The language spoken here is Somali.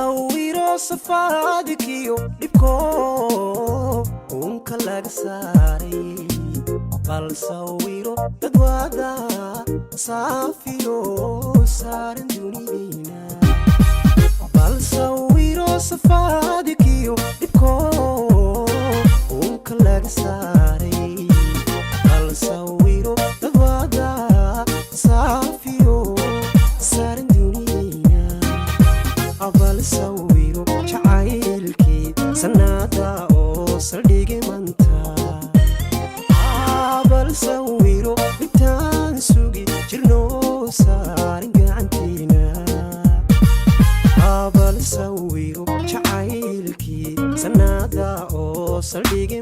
sawiro safaadikiyo dhibko uunka laga saaray. Bal sawiro dadwada saafiyo saaran dunidiina. Bal sawiro safaadikiyo dhibko uunka laga saaray. Bal sawiro dadwada saafiyo saaran dunidiina. Bal sawiro jacaylkii sanada oo saldhigay manta. Bal sawiro intaan sugi jirno saarin gacantiina. Bal sawiro jacaylkii sanada oo saldhigay.